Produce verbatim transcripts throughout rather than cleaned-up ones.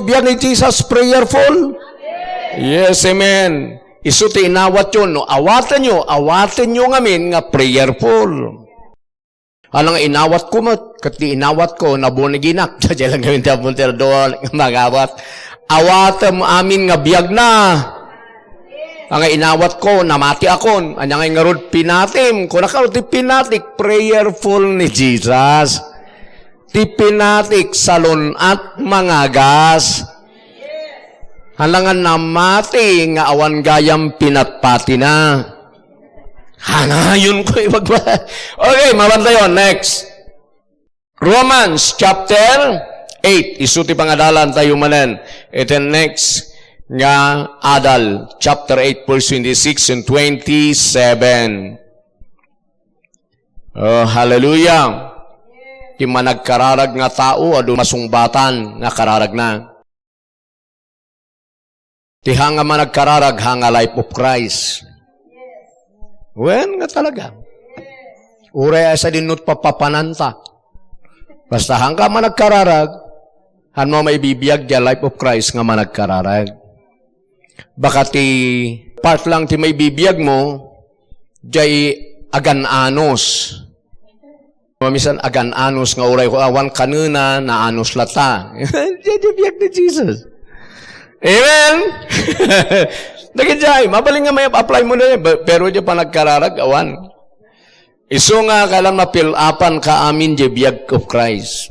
Biag ni Jesus prayerful? Yes, amen. Isu ti inawatyo, no awatenyo, awatenyo ngamin nga prayerful. Alang inawatko met, ket ti inawatko, na born again-ak. Diay lang ngamin ti Apo ti adu nga mangawat. Awatem amin nga biagna. Anga inawatko, namatiakon. Ania ngay ngarud pinatim? Kunaka ti pinatik, prayerful ni Jesus. Ti pinatik, salun-at mangagas. Alangan namati nga awan gayam pinatpatina. Hanayonko ibagbaga. Okay, mabantayon. Next. Romans chapter eight. Isu ti pangadalan tayo manen. Iti next nga adal. Chapter eight, verse twenty-six and twenty-seven. Oh, hallelujah. Ti managkararag nga tao, adu masungbatan nga kararagna. Ti hanga managkararag, hanga life of Christ. Wen nga talaga. Uray a sadinot papapananta. Basta hanga managkararag, ano maibibiag diay life of Christ nga managkararag. Baka ti part lang ti maibibiag mo, diay agan-anos. Mamisan agan-anos nga uray ko awan kanena, naanos latta. Diay, diay biag ni Jesus. Amen? Dagiti ay, mabalin nga may apply mo na yan. Ba-, pero diay panagkararag, awan. Isu nga kailan mapilapan ka amin diay biag of Christ.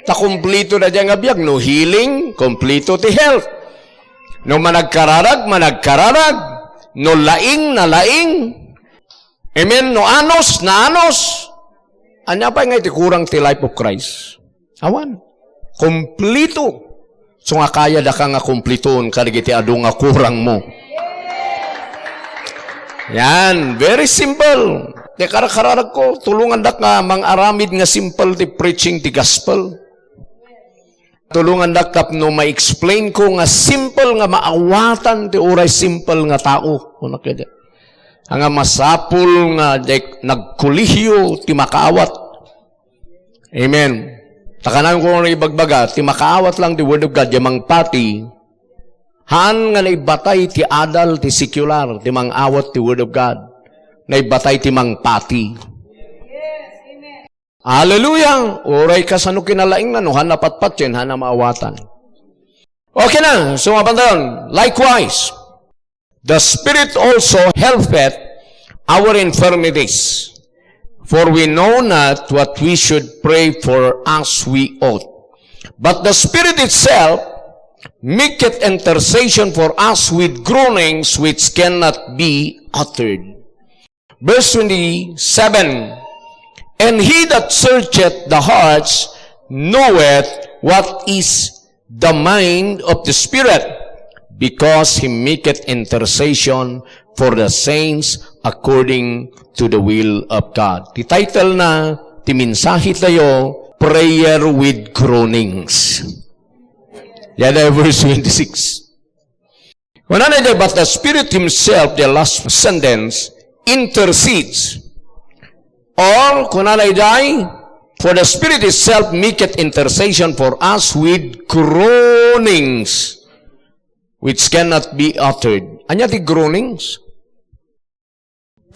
Ta kumplito na diay nga biag, no healing, kumplito ti health. No managkararag, managkararag. No laing, nalaing. Amen. No anos, naanos. Ania pay nga iti kurang ti life of Christ? Awan. Kumplito. So nga kaya daka nga kumplitoon kadagiti adu nga kurang mo. Yan. Very simple. Ti karkararag ko, tulongandak nga mangaramid nga simple ti preaching ti gospel. Tulongandak tapno ma-explain ko nga simple nga maawatan ti uray simple nga tao. Kuna kadi. Nga masapul nga dek-, nagkolehiyo ti makaawat. Amen. Ta kanayon ko nga ibagbaga, ti makaawat lang ti Word of God, diay mangpati. Haan nga naibatay ti adal ti secular, ti mangawat ti Word of God. Naibatay ti mangpati. Hallelujah! Uray kasano kinalaingna, no, haan a patpatien, haan a maawatan. Okay na, so mapantayon. Likewise, the Spirit also helpeth our infirmities, for we know not what we should pray for as we ought. But the Spirit itself maketh intercession for us with groanings which cannot be uttered. Verse twenty-seven, "And he that searcheth the hearts knoweth what is the mind of the Spirit, because he maketh intercession for the saints according to the will of God." Ti title na ti mensahe tayo, Prayer with Groanings. Yan ay verse twenty-six. Kunana idiay, "But the Spirit himself," the last sentence, "intercedes." Or, kunana idiay, "For the Spirit itself maketh intercession for us with groanings which cannot be uttered." Ania ti groanings?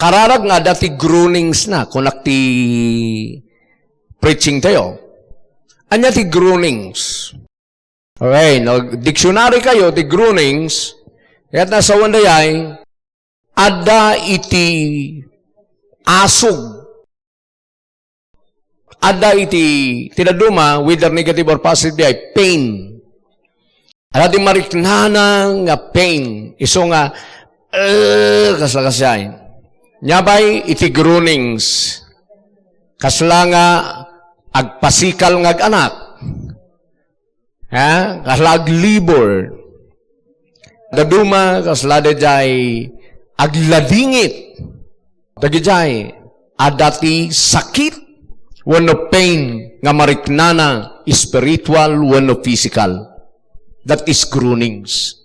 Kararag nga adda ti groanings na, kunak ti preaching tayo. Ania ti groanings? Okay, no, dictionary kayo, ti groanings, ket nasawan dayay, adda iti asug. Adda iti, ti dadduma, whether negative or positive, ay pain. Adda ti mariknana nga pain. Isu nga, eh, kasla kasay. Nia pay iti groanings. Kasla nga agpasikal nga ag-anak. Ha? Kasla aglibor. Dadduma, kasla daydiay agladingit. Dagidiay, adda ti sakit wenno pain nga mariknana, spiritual wenno physical. That is groanings.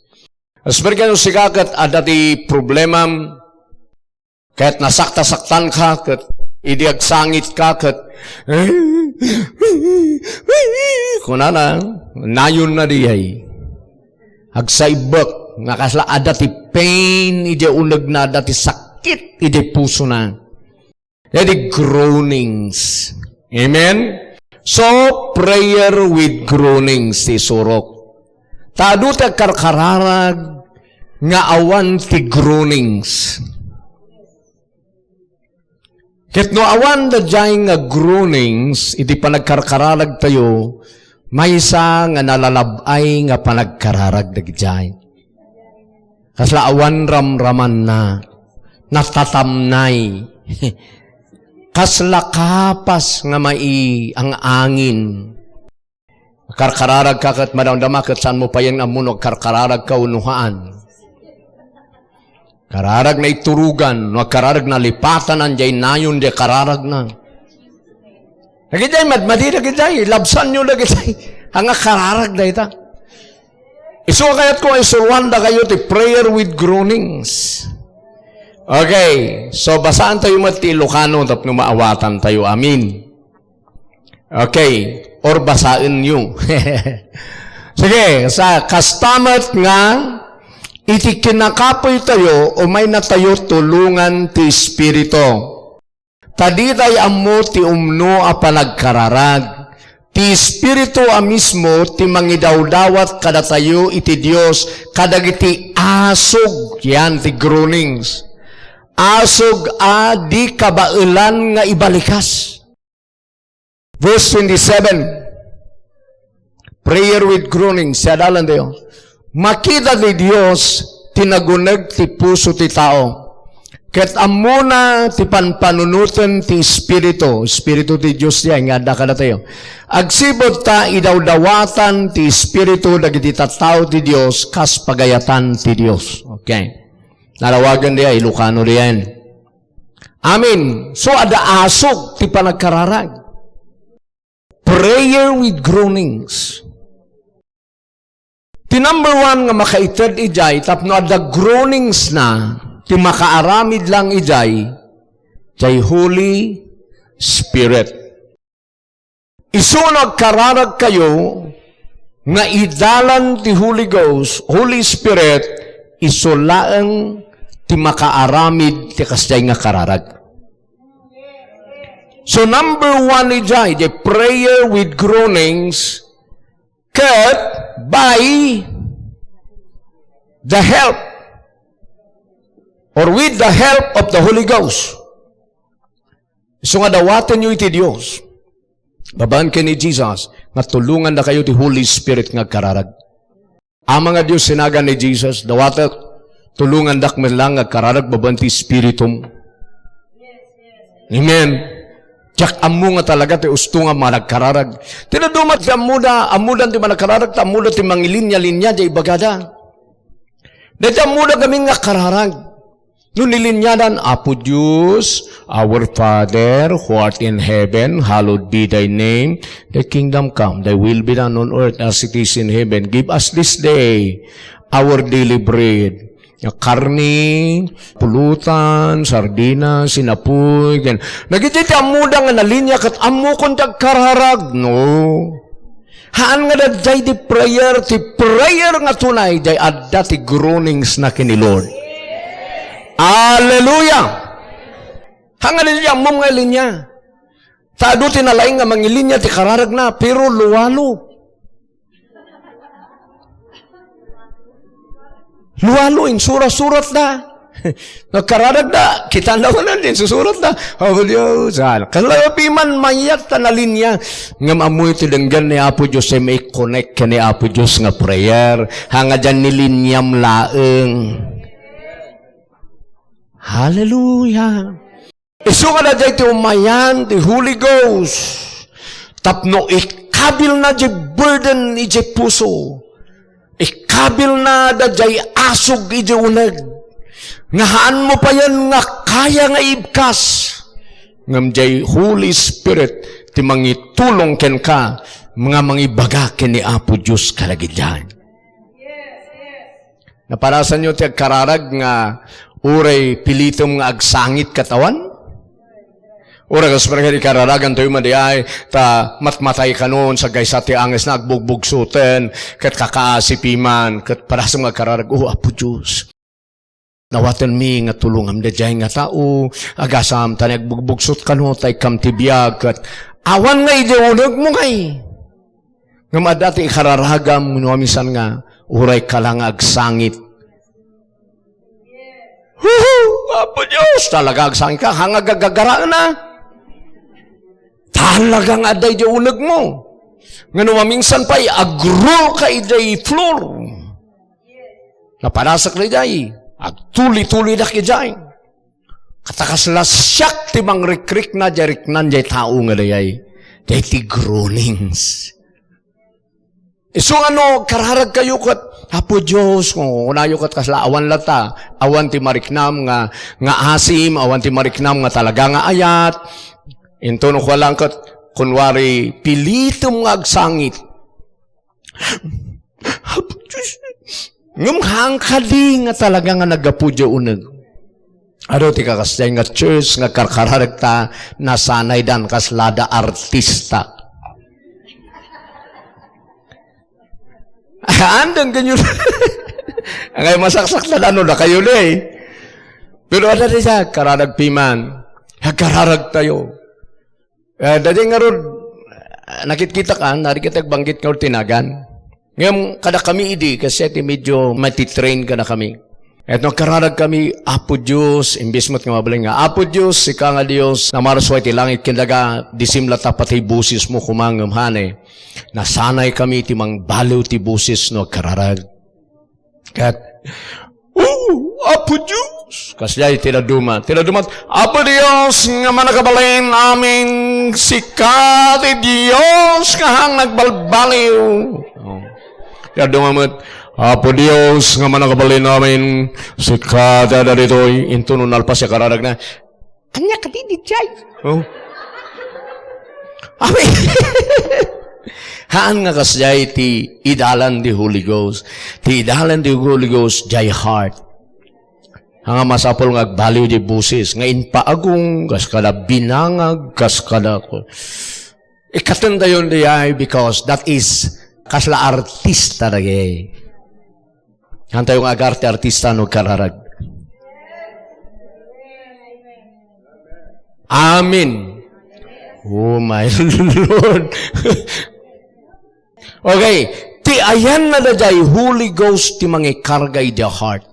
As per kano sika ket adda ti problemam, ket nasaktasaktanka, ket idi agsangitka, ket kunana, nayon na diay. Agsaibbek nga kasla adda ti pain idiay unegna, adda ti sakit idiay pusona. Iti groanings. Amen? So, prayer with groanings ti surok. Ta adu ti agkarkararag nga awan ti groanings. Ket no awan daydiay nga groanings iti panagkarkararagtayo, maysa nga nalalab-ay nga panagkararag dagdiay. Kasla awan ramramanna, natatamnay. Kasla kapas nga maiang-angin. Karkararagka ket madamdama ket saanmo payen ammo no agkarkararagka wenno haan. Kararag na iturugan, no agkararag nalipatan, diay nayon, diay kararagna. Dagitay, madmadi dagitay, labsanyo dagitay. Anga kararag dayta. Isu a kayatko nga isuroandakayo ti prayer with groanings. Okay, so basaantayo met ti Ilocano tapno maawatantayo. Amin. Okay, or basaenyo. Sige, sa kasta met nga iti kinakapuytayo, umaynatayo tulongan ti Espiritu. Ta ditay ammo ti umno a panagkararag. Ti Espiritu a mismo ti mangidawdawat kadatayo iti Dios kadagiti asug, yan ti groanings. Asug a di kabaelan nga ibalikas. Verse twenty-seven. Prayer with groaning, siya dalan tayo. Makita ti Dios ti naguneg ti puso ti tao. Ket ammona ti panpanunoten ti Espiritu, Espiritu ti Dios diay nga adda kadatayo. Agsipud ta idawdawatan ti Espiritu dagiti tattao ti Dios kas pagayatan ti Dios. Okay. Nalawagen diay, Ilocano diay. Amen. So, adda asug ti panagkararag. Prayer with groanings. Ti number one nga makaited idiay tapno adda groanings na, ti makaaramid lang idiay, diay Holy Spirit. Isu no agkararagkayo nga idalan ti Holy Ghost, Holy Spirit, isu laeng ti makaaramid ti kasdiay nga kararag. So, number one idiay, the prayer with groanings, ket by the help or with the help of the Holy Ghost. Isu nga dawatenyo iti Dios, babaen ken ni Jesus, nga tulongandakayo ti Holy Spirit nga agkararag. Ama nga Dios, sinagan ni Jesus, dawatek, tulongandak met lang nga agkararag babaen ti Espiritum. Amen. Diak ammo nga talaga ti usto nga managkararag. Ti dadduma ti ammoda, ammodan ti managkararag, ta ammoda ti mangilinya-linya diay ibagada. Dayta ammoda gamin nga agkararag. No nilinyada, Apo Dios, Our Father, who art in heaven, hallowed be thy name. Thy kingdom come, thy will be done on earth as it is in heaven. Give us this day our daily bread. Nga karne, pulutan, sardinas, sinapuy, ken dagiti ti ammoda nga nalinya ket ammokon ti agkararag, no? Haan nga daydiay ti prayer, ti prayer nga tunay, diay adda ti groanings na ken ni Lord. Hallelujah! Haan nga daydiay ammom nga ilinya. Ta adu ti nalaing nga mangilinya ti kararagna, pero luwalo. Luwalo, insura-suratda. Nagkararagda, kitana manen, insusuratda. Apo Dios, ah, kasla piman mayat ta nalinya. Ngem ammoyo ti denggen ni Apo Dios, ay mai-connect ken ni Apo Dios nga prayer. Haan nga diay nilinyam laeng. Hallelujah. Isu nga daydiay ti umayan ti Holy Ghost tapno ikabilna diay burden idiay puso. Ikabilna daydiay asug idiay uneg. Nga haanmo payen nga kaya nga ibkas. Ngem diay Holy Spirit ti mangitulong kenka nga mangibaga ken ni Apo Dios kadagiti. Naparasanyo ti agkararag nga uray pilitem nga agsangit ket awan? Uray kas parang ikararagantayo man di ay, ta matmatay kanon, sagaysa ti angesna, agbugbugsoten, ket kakaasi piman, ket padasem nga agkararag, "O, Apo Dios, nawatenmi nga tulongam daydiay nga tao, agasam, ta nagbugbugsotkano, ta ikkam ti biag, ket awan nga idiay unegmo ngay." Ngem adda ti ikararagam, no, minsan nga, uray ka la nga agsangit. Huhu! Apo Dios, talaga agsangit ka, ha nga gagagaraenna. Talaga nga adda idiay unegmo. Nga no mamingsan pay, agrol ka idiay floor. Napadasek daydiay, agtuli-tulidak idiay. Ket ta kasla siak ti mangrikrikna, diay riknan, diay tao nga dayay. Diay ti groanings. Isu nga no, kararagkayo ket, "Apo Dios," kunayo ket kasla awan latta, awan ti mariknam nga, nga asim, awan ti mariknam nga talaga nga ayat. Intono ko lang ket, kunwari, pilitem nga agsangit. "Apo Dios." Ngem haan kadi nga talaga nga naggapu diay uneg. Adu ti kakasdiay nga church nga karkararagta, nasanaydan kasla da artista. Andang ganyan. Angay masaksak na ano na kayo na eh. Pero ano na siya, kararag piman. Agkararag tayo. Eh, daydiay ngarud, ah, nakitkitak, ah, narigat agbanggit ngarud ti nagan. Ngem, kadakami idi, kasi ti medyo matitrain kadakami. Et no, agkararagkami, "Apo Dios," imbes met nga mabalin nga, "Apo Dios, sika nga Dios, nga marsua iti langit ken daga, disim latta pati bosesmo koma ngem hane." Nasanaykami iti mangbaliw ti boses no agkararag. Ket, "O, Apo Dios!" Kasdiay ti dadduma. Ti dadduma, "Apo Dios nga mannakabalin amin, sika ti Dios nga haan nagbalbaliw." Oh. Ti dadduma met, "Apo Dios nga mannakabalin amin, sika ti adda ditoy." Intono nalpas ti kararagna, "Ania kadi daydiay?" Oh. Amen. Haan nga kasdiay ti idalan ti Holy Ghost. Ti idalan ti Holy Ghost, diay heart. Haan nga masapul nga agbaliw diay boses, nga impaagong, kas kada binangag, kas kada, ikkaten tayon diay, because that is, kasla artista dagay. Haantayo nga agarte-artista no agkararag. Amen. Oh my Lord. Okay, ti ayanna daydiay Holy Ghost ti mangikarga idiay heart.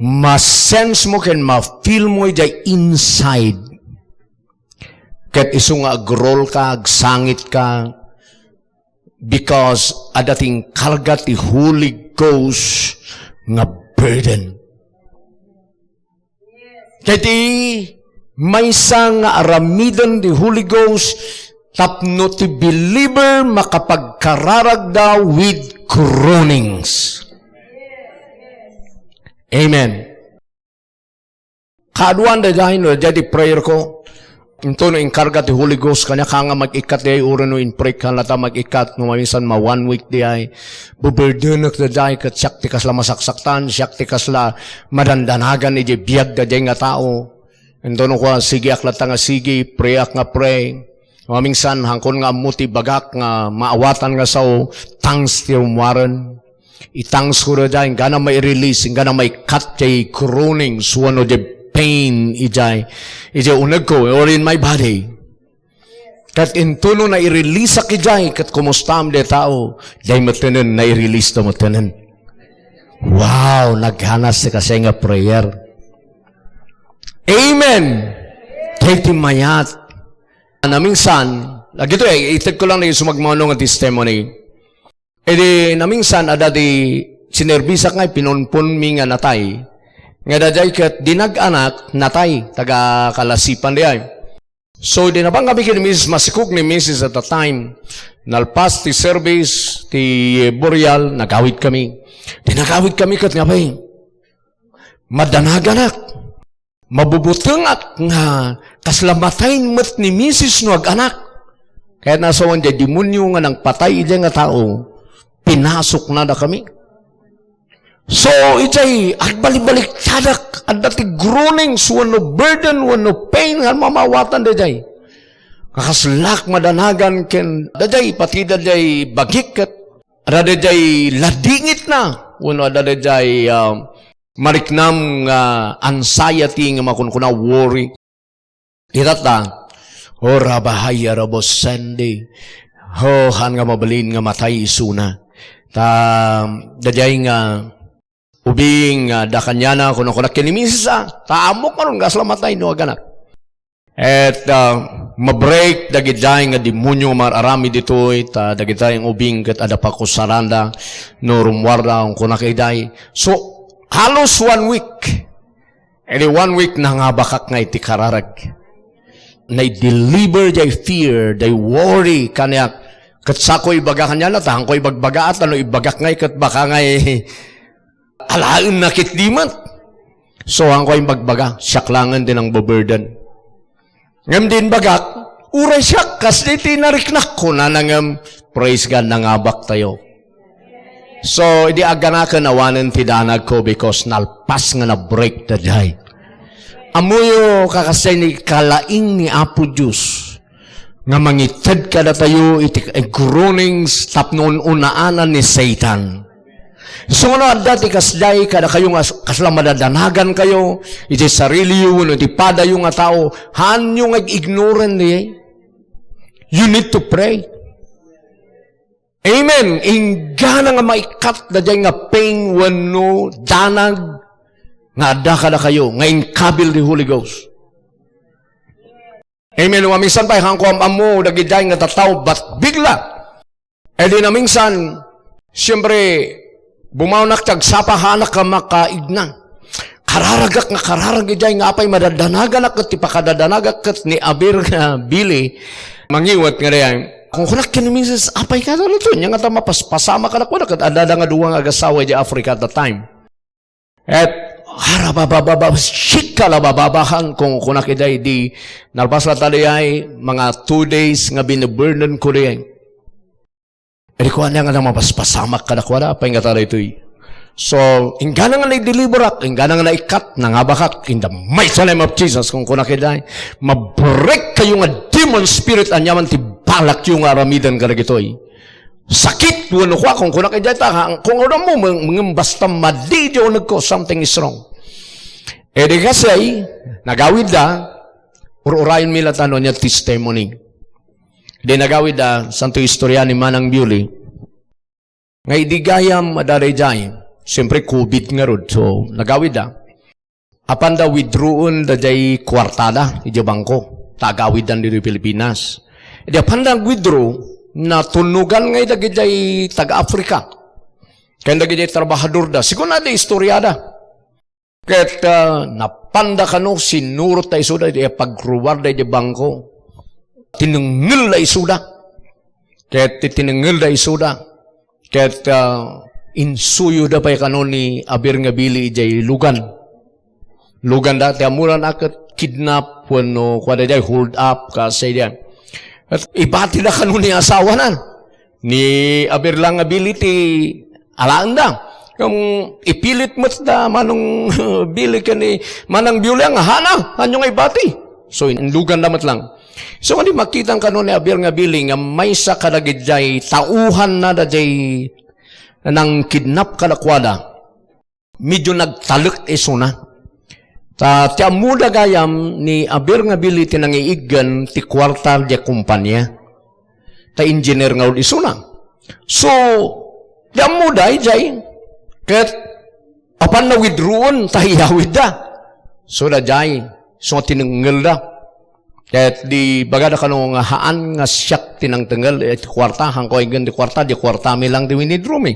Ma-sense mo ken ma-feel mo idiay inside. Ket isu nga agrol ka, agsangit ka, because adda ti inkarga ti Holy Ghost nga burden. Ket ti maysa nga aramiden ti Holy Ghost tapno ti believer makapagkararagda with groanings. Amen. Kaaduan daydiay, no, daydiay ti prayer ko. Intono inkarga ti Holy Ghost kaniak nga mag-ikkat diay, uray no in-pray ka latta mag-ikkat, no, maminsan ma-one week diay. Buburdenek daydiay, ket siak ti kasla masaksaktan, siak ti kasla madandanagan idiay biag daydiay nga tao. Intono kua, sigiak latta nga sigi, prayak nga pray. Maminsan, haankon nga ammo ti ibagak nga maawatan nga sao, tongues ti rummuaren. I-tongues ko daydiay, inggana mai-release, inggana mai-cut diay groanings wenno diay pain idiay, idiay unegko or in my body. Ket intono nai-releaseak idiay, ket kumustam diay tao, diay metten, nai-release to metten. Wow, nagganas ti kasdiay nga prayer. Amen. Diay ti mayat. Naminsan, dagitoy, ited ko lang na yung sumagmano nga testimony. Idi naminsan, adda di sinerbisak nga ipinunpon mi nga natay. Nga daydiay ket di nag-anak, natay, taga Kalasipan diay. So, di napan kami ken Misis, masikog ni Misis at that time. Nalpas ti service, ti burial, nagawid kami. Di nagawid kami ket nga bay, madanaganak. Mabubutengak nga kasla matay met ni Misis no ag-anak. Kayat nasawan diay demonyo nga nangpatay idiay nga tao, pinasokna dakami. So, idiay, agbalik-baliktadak, adda ti groanings, wenno burden, wenno pain, nga mamawatan daydiay. Kakaslak madanagan ken daydiay, pati daydiay bagik ket, adda daydiay ladingitna, wenno adda daydiay, ah, mariknam nga anxiety nga makunkuna, worry. Itatta, "O, rabahaya, rabosende." O, haan nga mabalin nga matay isuna. Ta, daydiay nga ubing, ah, da kaniana, kuno, kunak ken ni misis, ah, ta ammok manon nga asla matay no aganak. Et, ah, ma-break dagidiay nga demonio nga mar-aramid ditoy, ta dagidiay nga ubing ket adda pakusaranda no rummuarda, kunak idiay. So, halos one week. Idi one week, nangabakak nga iti kararag. Nai-deliver jay fear, jay worry, kaniak. Ket sako ibaga kaniana, ta haanko ibagbaga, ta no ibagak ngay, ket baka ngay alaenna ketdi met. So, haanko imbagbaga, siak laengen ti nangbaburden. Ngem di imbagak, uray siak, kas di ti nariknak, kunana ngem, praise God, nangabaktayo. So, idi aganaken awanen ti danagko because nalpas nga na-break daydiay. Ammoyo, kakasdiay, ni kalaing ni Apo Dios nga mangited kadatayo iti groanings tapno un-unaanan ni Satan. Isu nga no adda ti kasdiay kadakayo nga kas-, kasla madadanagankayo iti sariliyo wenno iti padayo nga tao, haanyo nga ig-ignoran daydiay. You need to pray. Amen. Inggana nga maikkat daydiay nga pain wenno danag nga adda kadakayo nga inkabil ti Holy Ghost. Amen. Maminsan pay, haanko am-ammo dagidiay nga tattao, bat bigla. Idi naminsan, siyempre, bumawnak ti agsapa, haanak a makaigna. Kararagak nga kararag idiay nga apay madadanaganak ket ti pakadadanagak ket ni Aber nga Billy, mangiwet nga dayay. Kunkunak ken ni misis, "Apay kano daytoy?" Nia ngata mapaspasamak kadakuada ket adda da nga dua nga agasawa idiay Africa at that time. Et, "Harababababa, shikalabababahan," kunkunak idiay, di nalpas latta dayay, mga two days nga binaburdenko dayay. Idi kuana nga mapaspasamak kadakuada, apay ngata daytoy? So, inggana nga nai-deliverak, inggana nga naikkat, nangabakak, "In the mighty name of Jesus," kunkunak idiay, "Mabreak kayo nga demon spirit, aniaman ti balakyo nga aramiden kadagitoy." Sakit, wenno kua, kunkunak idiay ta, kung ano mo, meng-, mengem basta madi di unegko, something is wrong. Idi kasdiay, nagawidda, ur-urayenmi latta no ania testimony. Idi nagawidda, santo istorya ni Manang Biuli. Nga idi gayam, adda daydiay, siyempre, covid ngarud, so, nagawidda. Apanda withdrawen daydiay kuartada idiay bangko, ta agawiddan ditoy Pilipinas. Idi apanda withdraw, natunnogan ngay dagidiay taga-Africa. Ken dagidiay trabahadorda. Sigurado istoriada. Ket, ah, napanda kano, sinurot da isuda, idiay pagruarda idiay bangko. Tinengngel da isuda. Ket ti tinengngel da isuda. Ket, ah, insuyo da pay kano ni Aber nga Bili idiay lugan. Lugan da, ti ammona ket kidnap wenno kua daydiay, hold up, kas daydiay. Ket ibati da kano ni asawana. Ni Aber lang nga Bili ti alaen da. Ngem ipilit met da Manong Bili ken ni Manang Biuli nga, "Hana, anyo nga ibati?" So, inlugan da met lang. So, nga di makitan kano ni Aber nga Bili nga maysa kadagidiay tauhanna daydiay nangkidnap kadakuada, medyo nagtalek isuna. Ta ti ammoda gayam ni Aber nga Bili ti nangiiggen ti kuarta diay kompania. Ta engineer ngarud isuna. So, ti ammoda idiay, ket apan na-withdrawen ta iyawidda. So, daydiay, so, tinengngelda. Ket di bagada kano nga haan nga siak ti nangtengngel iti kuarta, haanko iggen ti kuarta, di kuartami lang ti winidrami.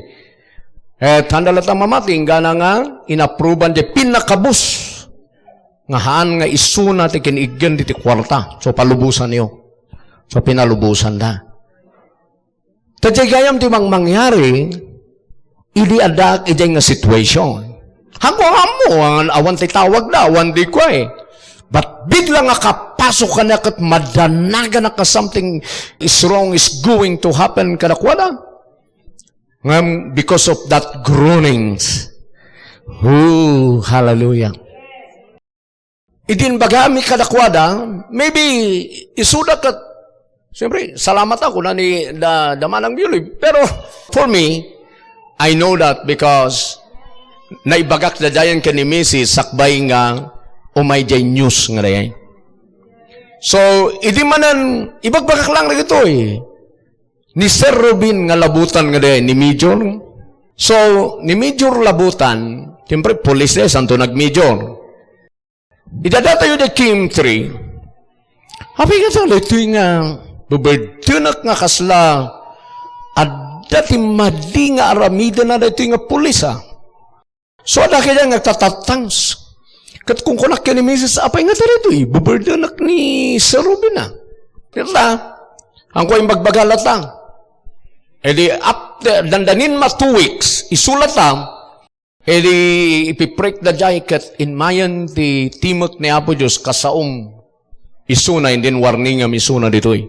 Ket haanda latta mamati, inggana nga inapruban di pinakabus nga haan nga isuna ti kin-iggen diti kuarta. So, palubosanyo. So, pinalubosanda. Ta diay gayam ti mangmangyari, idi addaak idiay nga situation. Haanko ammo, awan, awan ti tawagda, awan di kua eh. But bigla nga kapasok kaniak ket madanaganak nga something is wrong, is going to happen kadakuada. Ngem because of that groanings, Oh, hallelujah. Idi imbagami kadakuada, maybe isuda ket, siyempre, salamat ako na ni da, da Manang Biuloy. Pero for me, I know that because naibagak dadayan ken ni Misis sakbay nga umay jay news nga dayay. So, idi manen, ibagbagak lang dagitoy. Ni Sir Robin nga Labutan nga dayay, ni Major. So, ni Major Labutan, siyempre, pulis eh, santo nag-major. Idadatayo di Kim three. Apay nga daytoy nga beberdenak nga kasla adda ti madi nga aramidena daytoy nga pulis, ah. So, adda kaya nga agtatattangs. Ket kunkunak ken ni Misis, apay nga daytoy, beberdenak ni Sir Robin, ah. Kita, ang kuwa imbagbaga lata. E di, after, dandanin ma two weeks, isu lata, e di, ipipray da jay ket inmayen ti timek ni Apo Dios kasaom isuna, indin warningem isuna ditoy.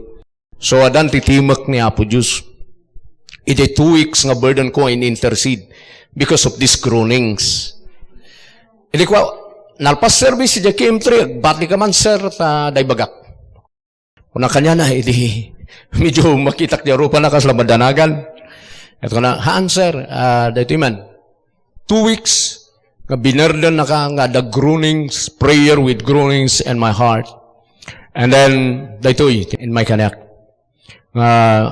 So, adan ti timek ni Apo Dios. Iti two weeks nga burden ko in intercede because of these groanings. Idi ko, nalpas service iti K M three, agbati ka man, sir, ta daybagak. Kuna kaniana, idi, medyo makitak di arupa na kasla madanagan. Ito na, haan, sir, ah, daytoy man. Two weeks, nga binurden naka, nga the groanings, prayer with groanings in my heart. And then, daytoy, in my kaniak. Nga,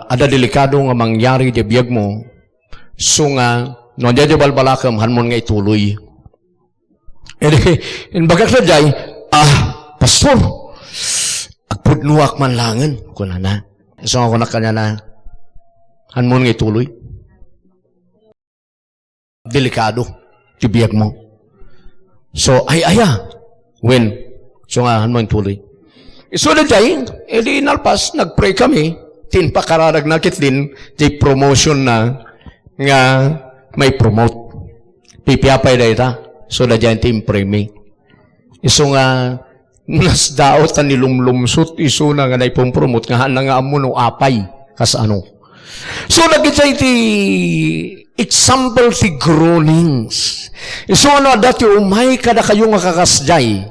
ada delikado nga mangyari di biag mo. So nga, no, di, di balbalakem, hanmon nga ituloy. Edi, imbagak na jay, "Ah, pastor, agpudnoak man langen," kunana. So nga kunak kaniana, "Hanmon nga ituloy. Delikado ti biag mo." So, ay, aya, when? So nga, hanmon ituloy. Isu da jay, edi nalpas, nagpray kami, ti impakararagna ketdin, ti promotion na, nga may promote. Pipiapay dayta. So, da jay ti impray mi. Isu nga, nasdaaw ta nilumlumsot isuna nga naipumpromot nga haan na nga ammo no apay, kas ano. So, dagiti ti example ti groanings. Isu nga no adda ti umay kadakayo nga kakasdiay,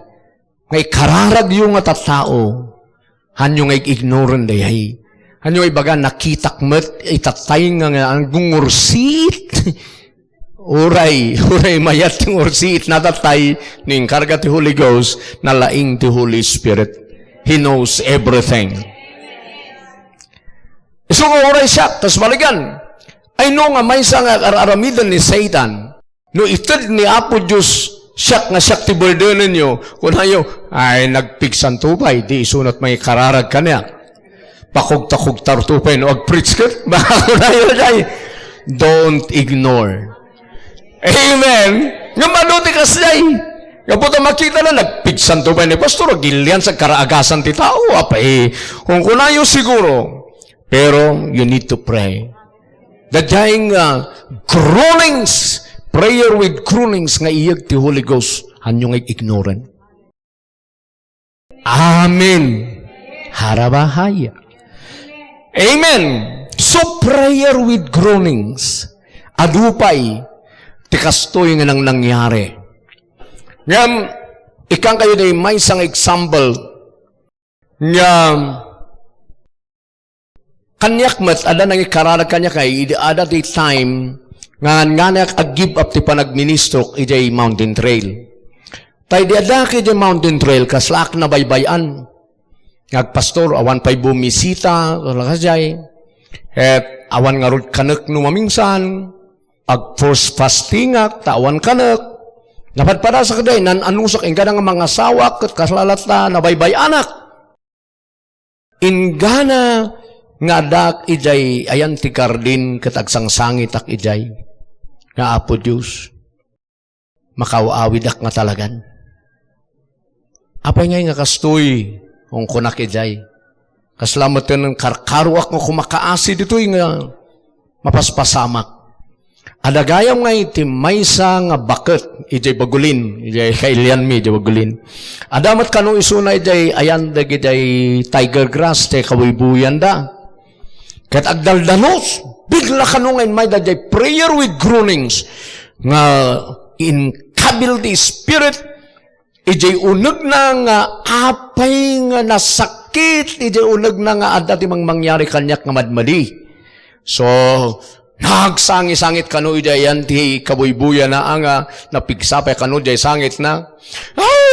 nga ikararagyo nga tattao, hanyo nga ig-ignoren dayay. Hanyo nga ibaga, nakitak met, itattay nga, nga, ang gungursit. Uray, uray mayat ti ngursit, natattay, no inkarga ti Holy Ghost, nalaing ti Holy Spirit. He knows everything. Isu nga uray siak, kas balikan. Ay no nga maysa nga ar-aramiden ni Satan. No ited ni Apo Dios siak nga siak ti burdenenyo, kunayo, "Ay, nagpigsanto pay, di isunat may kararag kaniak." Pakugta-kugtarto pay no agpreach ket. Baka kunayo jay. Don't ignore. Amen. Nga mano ti kasjay. Nga puta makita na, nagpigsanto pay ni pastor, agilian sa karaagasan ti tao. Apay, kung kunayo siguro. Pero, you need to pray. Daydiay nga groanings, prayer with groanings nga iyeg ti Holy Ghost, hanyo nga ignoran. Amen. Harabahaya. Amen. So, prayer with groanings. Adu pay ti kastoy nga nang nangyari. Ngem, ikkan kayo na maysa nga example nga kaniak met, adda nangikararag kaniak nga idi adda ti time nga ngan-, nganak a-give up ti panagministrok idiay Mountain Trail. Ta idi addaak idiay Mountain Trail, kaslaak nabaybay-an. Nga agpastor, awan pay bumisita, kasla kasjay. Et awan ngarud kanek no mamingsan, ag-force fastingak, ta awan kanek. Napadpadasak idiay, nan-anusak, inggana nga mangasawak, ket kasla latta, nabaybay-anak. Inggana nga addaak idiay ayan ti gardin ket agsangsangitak idiay nga, "Apo Dios, makaaw-awidak nga talagan." Apay ngay nga kastoy? Kunkunak idiay. Kasla metten karkaroak nga kumakaasi ditoy nga mapaspasamak. Adda gayam nga iti maysa nga baket idiay Bagulin, idiay kailianmi idiay Bagulin. Adda met kano isuna idiay ayan dagidiay tiger grass, ti kawibuyanda. Ket agdaldanos, bigla kano nga immayda idiay prayer with groanings nga Inkabil ti Spirit idiay unegna nga apay nga nasakit idiay unegna nga adda ti mangmangyari kaniak nga madmadi. So, nagsangisangit kano idiay ayan ti kabuybuyana nga napigsa pay kano diay sangitna. Ah!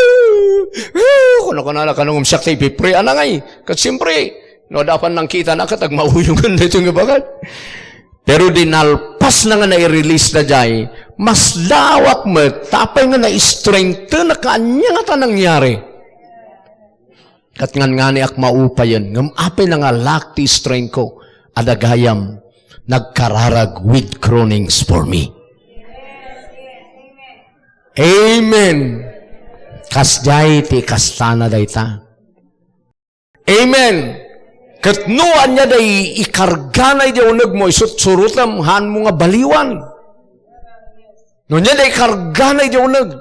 Ah! Kuna-kunana kano ngem siak ti ipipreana ngay. Ket siempre, no adda pay nangkitana ket agmauyongen daytoy nga bagad. Pero idi nalpasna nga nai-release daydiay, mas laawak met, ta apay nga na-strengthenak nga ania ngata nangyari. Ket nganganiak maupayen, ngem apay nga laak ti strengthko, adda gayam, nagkararag with groanings for me. Amen. Kasdiay ti ikastana dayta. Amen. Ket no ania day ikargana idiay unegmo, isursurotem, haanmo nga baliwan. No ania day ikargana idiay uneg,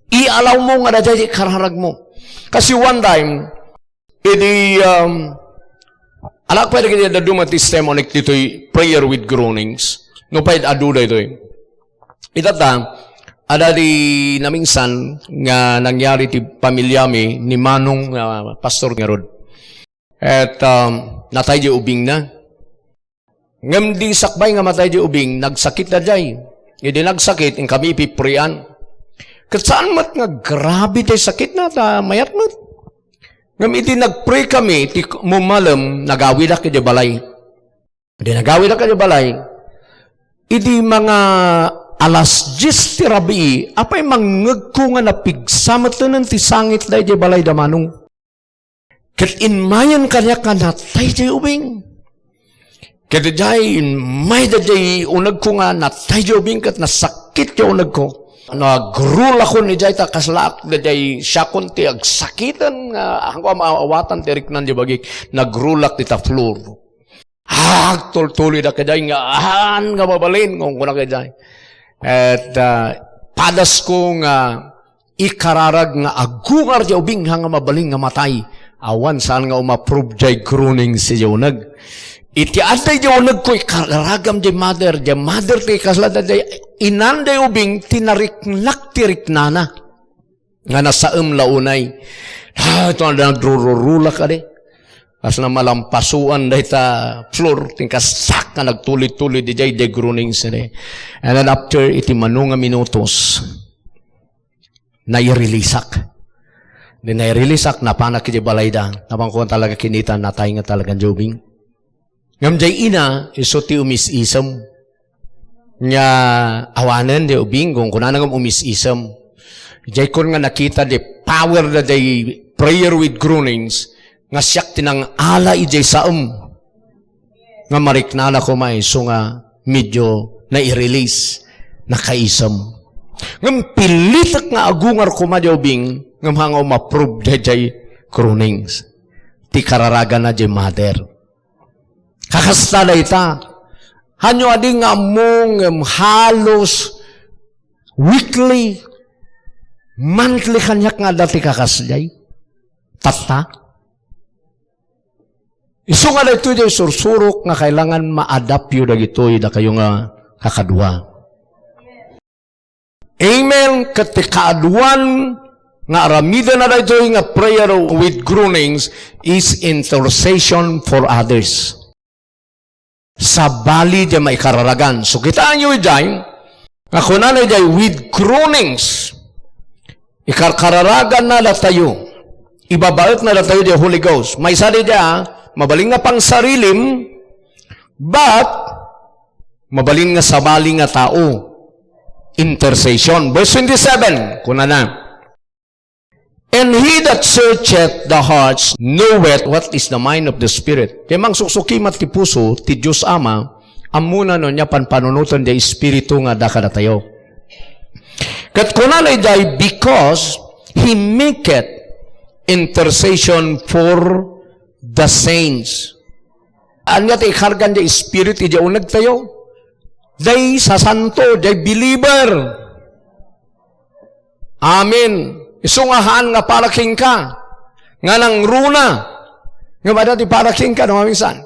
ialawmo nga daydiay ti ikararagmo. Kasi one time, idi, um, alaak pay dagiti dadduma testimony ditoy prayer with groanings. No pay adu daytoy. Itatta, adda di naminsan nga nangyari ti pamiliami ni Manong nga pastor ngarud. Et, um, natay di ubingna. Ngem di sakbay nga matay di ubing, nagsakit daydiay. Idi nagsakit, inkami ipiprean. Ket saan met nga grabe ti sakitna, ta mayat met. Ngem idi nagpray kami, ti mumalem, nagawidak idiay balay. Idi nagawidak idiay balay, idi mga alas dies ti rabii, apay mangngegko nga napigsa met laeng ti sangit daydiay balay da Manong. Ket immayen kaniak nga natay diay ubing. Ket idiay, immay daydiay unegko nga natay diay ubing ket nasakit diay unegko. Nagrulakon idiay ta kaslaak daydiay siakon ti agsakiten nga, ah, maawatan ti riknan diay bagik. Nagrulak dita floor. Ah, agtultuloydak idiay nga, "Haan nga mabalin," kunkunak idiay. Et, ah, padasko nga ikararag nga agungar diay ubing nga mabalin nga matay. Awan saan nga umapprove diay groanings diay uneg. Iti adda diay unegko, ikararagam diay mother, diay mother ti kasla daydiay inan diay ubing ti nariknak ti riknana. Nga nasaem la unay. Ah, ito nga nagrururulak kadi. Kasla malampasoan dayta floor, ti kasak nga nagtulid-tulid idiay, diay groanings idi. And then after iti mano nga minutos, naireleaseak. Di naireleaseak, napanak iti balayda. Napanko talaga kinita, natay nga talaga diay ubing. Ngem diay ina, isu ti umis-isem. Nga awanen diay ubing, kunkunana ngem umis-isem. Diay kun nga nakita diay power daydiay prayer with groanings, nga siak ti nangala idiay saem. Nga mariknana koma isu nga medio nai-release, nakaisem. Ngem pilitek nga agungar koma diay ubing, ngem haan nga umapprove daydiay groanings. Ti kararagana diay mother. Kakasta dayta. Hanyo adi nga ammo ngem halos weekly, monthly kaniak nga adda ti kakasdiay. Tatta. Isu nga daytoy diay sursurok nga kailangan maadaptyo dagitoy dakayo nga kakadua. Amen. Ket ti kaaduan nga aramidena daytoy nga prayer with groanings is intercession for others. Sabali diay maikararagan. So, kitaenyo idiay, nga kunana idiay, with groanings, ikarkararaganna datayo, ibabaetna datayo diay Holy Ghost. Maysa diay, ah, mabalin nga pangsarilim, but, mabalin nga sabali nga tao. Intercession. Verse twenty-seven, kunana, "And he that searcheth the hearts knoweth what is the mind of the Spirit." Ti mangsuksukima ti puso, ti Dios Ama, ammona no ania panpanunoten ti Espiritu nga adda kadatayo. Ket kunana idiay, "Because he maketh intercession for the saints." Ania ti ikargan diay Espiritu idiay unegtayo? Diay sasanto, diay believer. Amen. Isu nga haan nga para kenka, nga nangruna. Ngem adda ti para kenka, no, maminsan.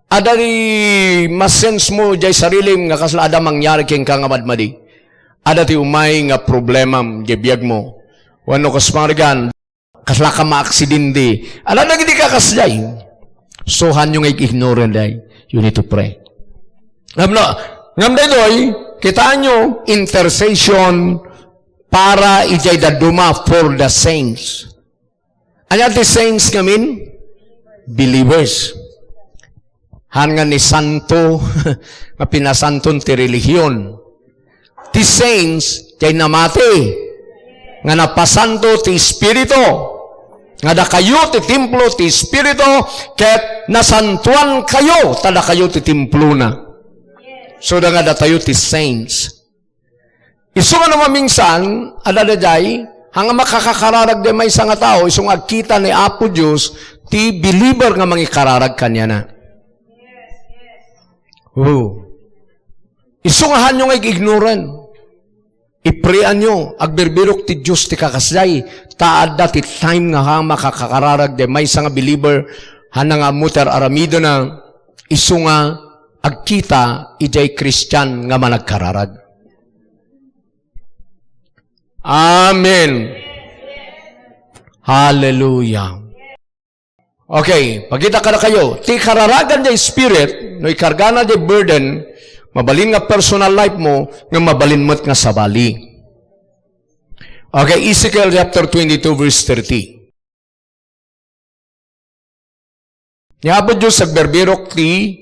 Adda ti masense mo diay sarilim nga kasla adda mangyari kenka nga madmadi. Adda ti umay nga problemam, idiay biagmo. Wenno kas pangarigan, kaslaka maaksidente. Ala dagiti kakasdiay. So, haanyo nga ig-ignore day. You need to pray. Ngem no, ngem daytoy, kitaenyo, intercession para idiay dadduma for the saints. Ania ti saints ngamin? Believers. Haan nga ni santo, nga pinasanton ti relihion. Ti saints, diay namati. Nga napasanto ti Espiritu. Nga dakayo ti templo ti Espiritu, ket nasantoankayo, ta dakayo ti templona. So, da nga datayo ti saints. Isu nga no mamingsan, adda daydiay, haan nga makakakararag diay maysa nga tao, isu nga agkita ni Apo Dios, ti believer nga mangikararag kaniana. Oh. Isu nga haanyo nga ig-ignoran. Ipreanyo, agbirbirok ti Dios ti kakasdiay, ta adda ti time nga haan nga makakakararag diay maysa nga believer, haan nga ammo ti ar-aramidena, isu nga agkita idiay Kristian nga managkararag. Amen. Hallelujah. Okay, pakita kadakayo, ti kararagan diay spirit, no ikargana diay burden, mabalin nga personal life mo, nga mabalin met nga sabali. Okay, Ezekiel chapter twenty-two, verse thirty. Ni Apo Dios agbirbirok ti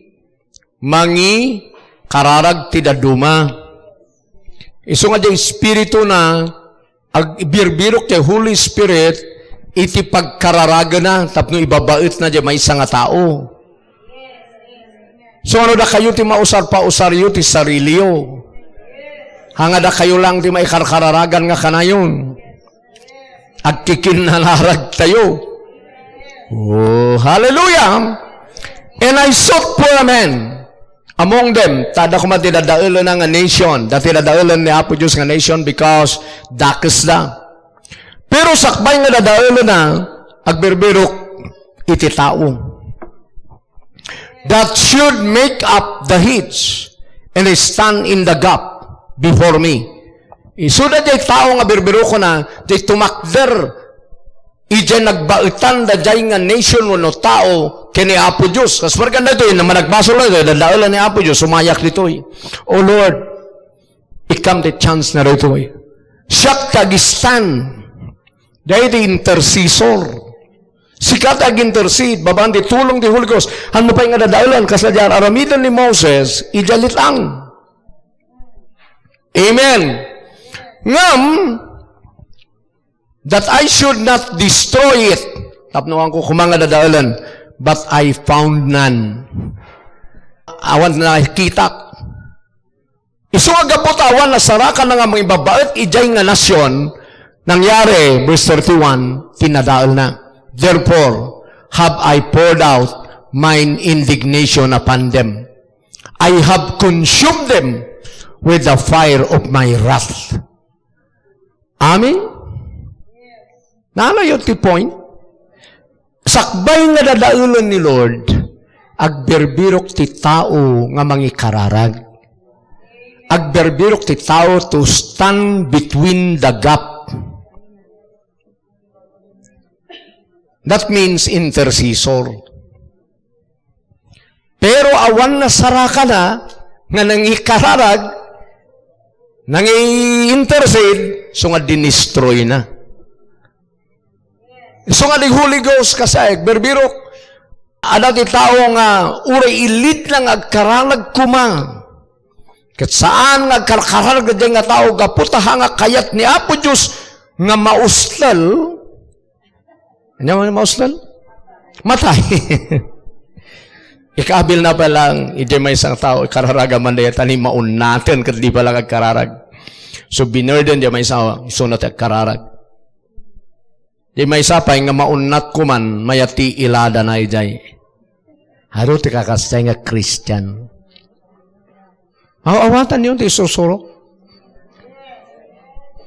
mangikararag ti dadduma. Isu nga diay Espirituna, agbirbirok ti Holy Spirit iti pagkararagena tapno ibabaetna diay maysa nga tao. So, ano dakayo ti mausar-pausaryo ti sariliyo? Haan nga dakayo lang ti maikarkararagan nga kanayon. Agkikinnanaragtayo. Oh, hallelujah! And I sought for a man among them. Ta adda koma ti dadaelena nga nation. Adda ti dadaelen ni Apo Dios nga nation because dakesda. Pero sakbay nga dadaelena, agbirbirok iti tao that should make up the hedge and stand in the gap before me. Isuda diay tao nga birbirokona, diay tumakder idiay nagbaetan daydiay nga nation wenno tao ken ni Apo Dios. Kas pargan daytoy, managbasol daytoy, dadaelan ni Apo Dios, sumayak ditoy. Oh Lord, ikkam ti chance na daytoy. Siak ti agistan. Daytoy intercessor. Sika ti ag-intercede, babaen ti tulong ti Holy Ghost. Haanmo pay nga dadaelan, kasla diay ar-aramiden ni Moses, idiay let-ang. Amen. Ngem, that I should not destroy it. Tapno haanko koma nga dadaelan, but I found none. Awan nakitak. Isu nga gapu ta awan nasarakana nga mangibabaet idiay nga nasion, nangyari, verse thirty-one, ti nadaelna. Therefore have I poured out mine indignation upon them. I have consumed them with the fire of my wrath. Amen? Naanayo ti point? Sakbay nga dadaelan ni Lord, agbirbirok ti tao nga mangikararag. Agbirbirok ti tao to stand between the gap. That means intercessor. Pero awan nasarakana nga nangikararag, nangi-intercede, isu nga dinistroyna. Isu nga diay Holy Ghost, kasla, agbirbirok, adda ti tao nga uray ilidna nga agkararag koma. Ket saan nga agkarkararag daydiay nga tao gapu ta haan nga kayat ni Apo Dios nga maustel, Ania man mauslan? Matay. Ikaabilna pay lang, idiay maysa nga tao, ikararaga man dayta ni maunnaten ket di pay lang agkararag. So, binurden diay maysa, isuna ti agkararag. Diay maysa pay nga maunnat koman, mayat ti iladana idiay. Adu ti kakasdiay nga Christian. Aw-awatanyo ti isursuro.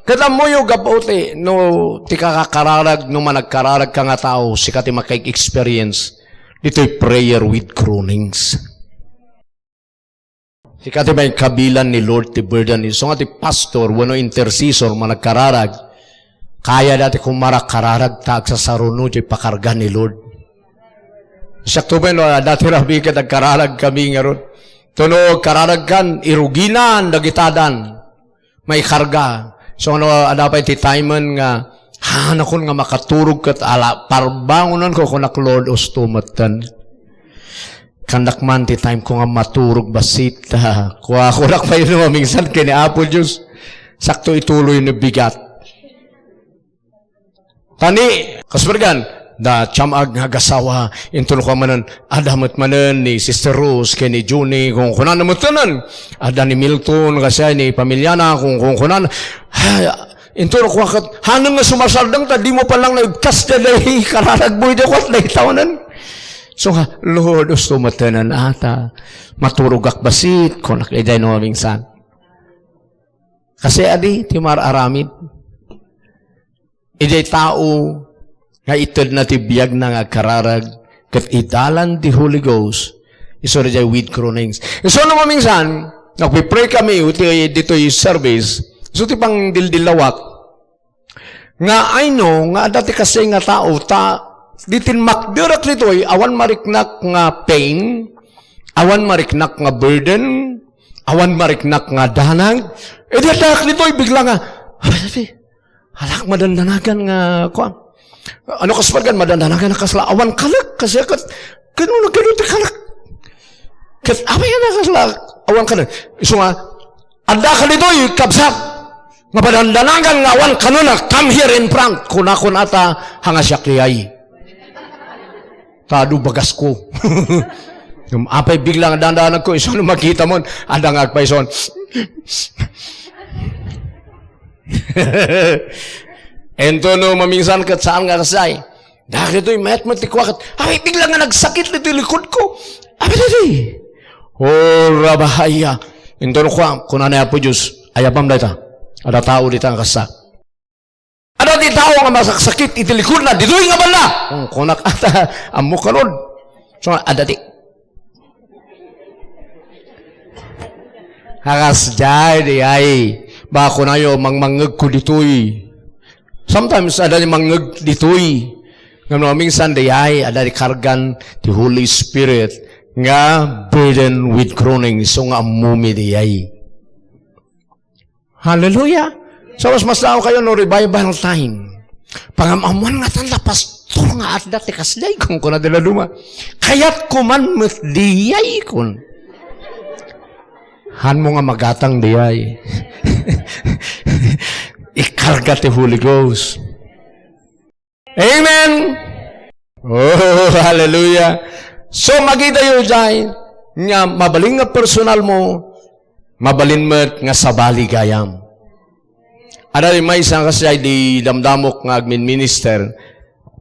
Ket ammoyo gapu ti, no ti kakakararag, no managkararag ka nga tao, sika ti makaig-experience ditoy prayer with groanings. Ikaw ti maikabilan ni Lord ti burden. Isu nga ti pastor wenno intercessor nga nagkararag, kayatda ti kumarak kararag ta agsasaruno ti pakarga ni Lord. Siak to ben, no, adda ti rabii ket agkararag kami ngarud. Tuno kararag kan, iruginan, dagitadan. Maikarga. So, no, adda pay ti time nga, hanakon nga makaturog ket ala, parbangonenko, kunak, Lord, usto metten. Kandak man ti time ko nga maturog bassit. Kua, kunak pay no, mamingsan ken ni Apo Dios. Sakto ituloy no bigat. Tani, kaspergan, da chamag nga agasawa, inton kua manen, adda met manen ni Sister Rose, ken ni Junie, kung kunana metten, adda ni Milton, kasi ni pamilyana, kung, kung kunana, ay, inton kua ket, hanang nga sumasardeng, ta di mo pa lang naibkas da day kararagmo, di kua, day tawanan. So nga, Lord, usto metten, ata, maturogak bassit, kunak, iday no, mamingsan. Kasi adi, ti mar-aramid. Idiay tao nga itedna ti biagna nga agkararag ket idalan ti Holy Ghost, isu diay with groanings. Isu no mamingsan, nagpipray kami iti ditoy service, isu ti pangdildillawak. Nga I know nga adda ti kasdiay nga tao, ta di tinmakderek ditoy, awan mariknak nga pain, awan mariknak nga burden, awan mariknak nga danag. Idi addaak ditoy, bigla nga, "Ay, dati, alak madandanagan nga, kuan." Ano kas pargan, madandanagan nga kasla awan kanek, kasi ket, kano na kano ti kanek. Ket, apay nga kasla awan kanek. Isu nga, adda ka ditoy, kabsat. Nga madandanagan nga awan kano na, come here in front. Kuna, kuna ta, hanga siak diay. Ta adu bagasko. Ngem apay bigla nga dandanagko, isu no makita mon, adda nga agpayson. Ento no mamingsan ket saan nga kasdiay. Dagitoy mayat met ti kuaket. Apay bigla nga nagsakit ditoy likodko. Apay ditoy. Oh, rabahaya. Ento no kua, kuna ni Apo Dios, ayabam dayta. Adda tao dita nga kasta. Adda ti tao nga masaksakit iti likodna, ditoy nga banda. Hmm, kunak ata, ammo kano. So, adda ti. Hakas diay, diay. Baka kunayo, mangmangngegko ditoy. Sometimes, adda ti mangngeg ditoy. Ngem no, minsan, diay, adda ti kargan ti Holy Spirit nga burden with groaning. So nga ammomi diay. Hallelujah! So, mas masao kayo no revival time. Pangam-ammoan nga tan la pastor nga adda ti kasdiay, kun kuna ti laduma. Kayatko man met diay, kun. Hanmo nga magatang diay. Ikarga ti Holy Ghost. Amen. Oh, hallelujah. So, makitayo diay nga mabalin nga personal mo, mabalin met nga sabali gayam. Adda ti maysa kasdiay di damdamok nga agminminister,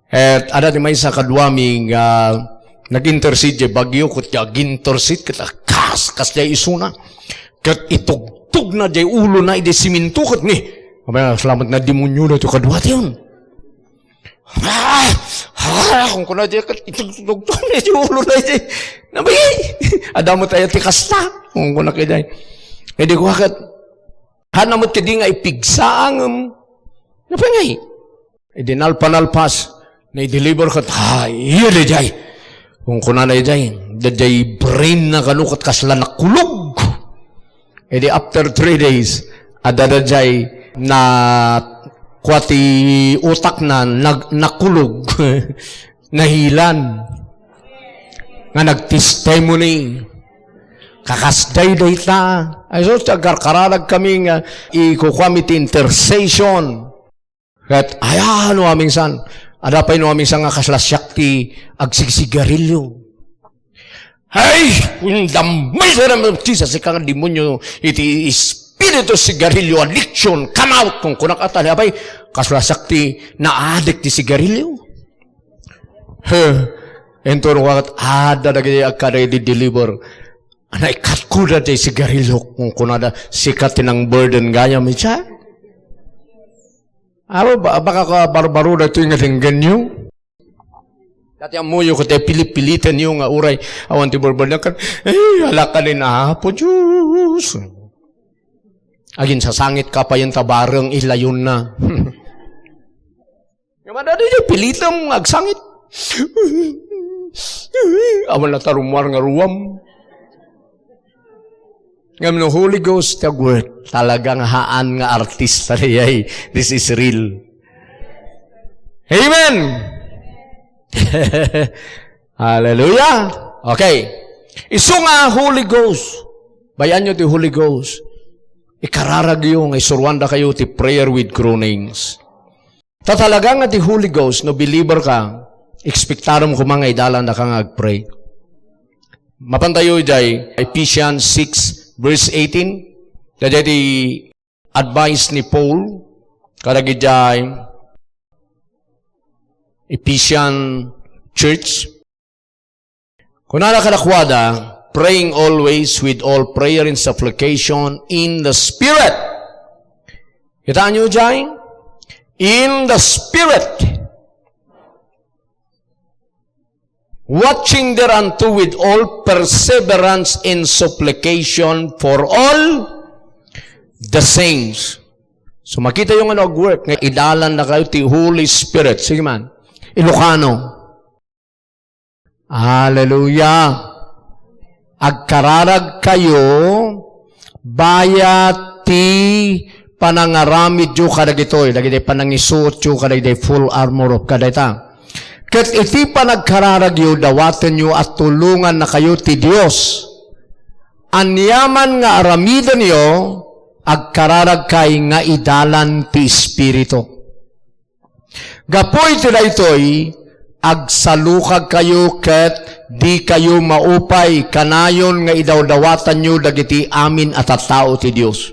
et adda ti maysa kaduami nga nag-intercede diay bagyo, ket ti ag-intercede, ket kas, kasdiay isuna. Ket itugtogna diay ulona idi siminto, ket ni, apay, salamat nga demonio daytoy kaduatayon. Ah! Ah! Kun kuna diay ket itugtog to, medyo ulo na diay. Nabay! Adda met aya ti kasta. Kun kuna kay diay. Idi kua ket, hanna met kadi nga ipigsa ngem. Napay ngay? Idi nalpa-nalpas, na-deliver ket, ha, iyo diay. Kun kuna na diay, diay brain na kano ket kasla nakulog. Idi after three days, adda daydiay na kua ti utak na nag-, nakulog, nahilan, nga nag-testimony. Kakasdiay dayta. Ay, so, ti agkarkararag kami nga ikukuami ti intercession. Ket, aya, no, aminsan, adda pay no, aminsan nga kasla siak ti agsigsigarilio. Ay, in the mighty name of Jesus, ika nga demonio, iti espiritu sigarilio addiction, come out, kun kunak ata, apay, kasla siak ti naadik ti sigarilio. He, ento no, kat, adda dagiti agkada iti deliver. Naikatko da ti sigarilio, kun kunada, sika ti nang burden gayam, ita? Apo, ba-, baka ka barbaro daytoy nga denggenyo? Dati ammoyo, ket pilit-pilitenyo nga uray awan ti burburnakan, "Eh, alakanin, Apo Diyos." Aginsasangit ka pa yun ta bareng ilayonna. Nga madadi, pilitem nga agsangit. Awan na tarumar nga ruam. Ngem no Holy Ghost ti agwork, talaga nga haan nga artista dayay. This is real. Amen! Hallelujah! Okay. Isu nga Holy Ghost. Bay-anyo ti Holy Ghost. Ikararagyo nga isuruandakayo ti prayer with groanings. Ta talaga nga ti Holy Ghost, no believer ka, expectarem koma nga idalandaka nga agpray. Mapantayo idiay Ephesians six, verse eighteen. Daydiay ti advice ni Paul kadagidiay Ephesian church. Kunana kadakuada, "Praying always with all prayer and supplication in the Spirit." Kitaenyo diay? In the Spirit. "Watching thereunto with all perseverance and supplication for all the saints." So, makitayo nga no agwork, nga idalandakayo ti Holy Spirit. Sige man. Ilocano. Hallelujah! Agkararagkayo, bayat ti panangaramidyo kadagitoy, dagiti panangisuotyo kadagiti full armor of God dayta. Ket iti panagkararagyo, dawatenyo a tulongannakayo ti Dios. Aniaman nga aramidenyo, agkararagkay nga idalan ti Espiritu. Gapu iti daytoy, agsalukagkayo ket dikayo maupay kanayon nga idawdawatanyo dagiti amin a tattao ti Dios.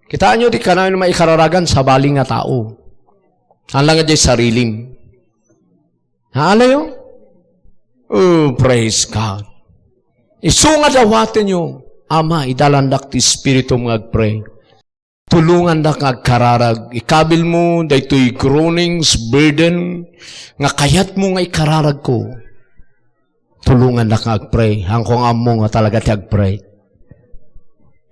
Kitaenyo ti kanayon maikararagan sabali nga tao. Saan lang nga diay sarilim. Naalayo? Oh, praise God. Isu nga dawatenyo, Ama, idalandak ti Espiritum nga agpray. Tulongandak nga agkararag. Ikabilmo daytoy groanings, burden, nga kayatmo nga ikararagko. Tulongandak nga agpray. Haanko nga ammo nga talaga ti agpray.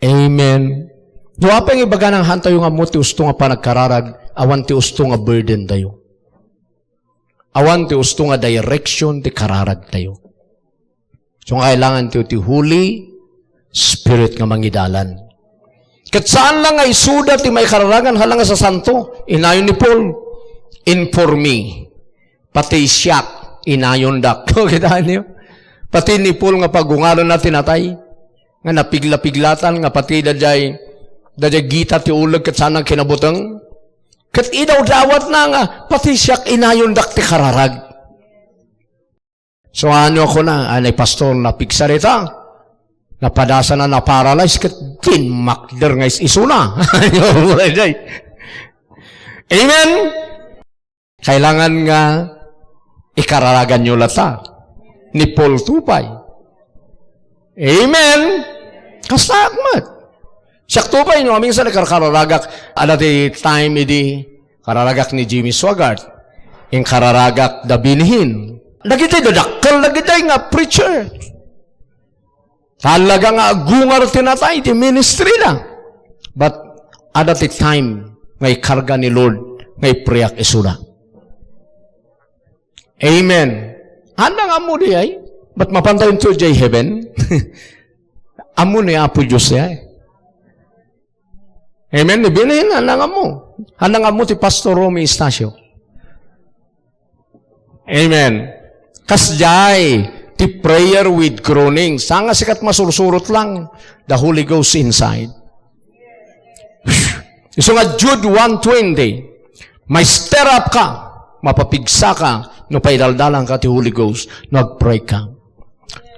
Amen. Dua pay nga ibaga nang haantayo nga ammo ti usto nga panagkararag, awan ti usto nga burden tayo. Awan ti usto nga direction ti kararagtayo. So, nga kailangan ti, ti Holy Spirit nga mangidalan. Ket saan lang nga isuda ti maikararagan, hala nga sasanto. Inayon ni Paul, "And for me." Pati siak, inayondak. Kitaenyo? Pati ni Paul nga pagungarna ti natay, nga napigla-piglatan, nga pati daydiay, daydiay gita ti uleg ket saan nga kinabuteng. Ket idawdawatna nga, "Pati siak, inayondak ti kararag." So, ano ako na, ah, ni pastor, napigsarita, napadasana, naparalyze, ket dinmakder nga is-isuna. Amen? Kailangan nga ikararaganyo lata. Ni Paul to pay. Amen? Kasta met. Siak to pay, no, aminsan ikarkararagak, adda ti time idi kararagak ni Jimmy Swaggart. Inkararagak da Benny Hinn. Dagiti dadakkel, dagiti nga preacher. Talaga nga agungar ti natay ti ministry na. But adda ti time nga ikarga ni Lord nga ipreak isuna. Amen. Anda nga ammo di ay? But mapantayon to jay heaven? Ammo ni Apo Dios ay. Amen. Ni Benny Hinn, anda nga ammo? Anda nga ammo ti Pastor Romy Estacio? Amen. Kasdiay ti prayer with groaning. Saan nga sikat masursurot lang, the Holy Ghost inside. Isu nga Jude one twenty, "Maister up ka, mapapigsaka, no paidaldalanka ti Holy Ghost, no agpray ka."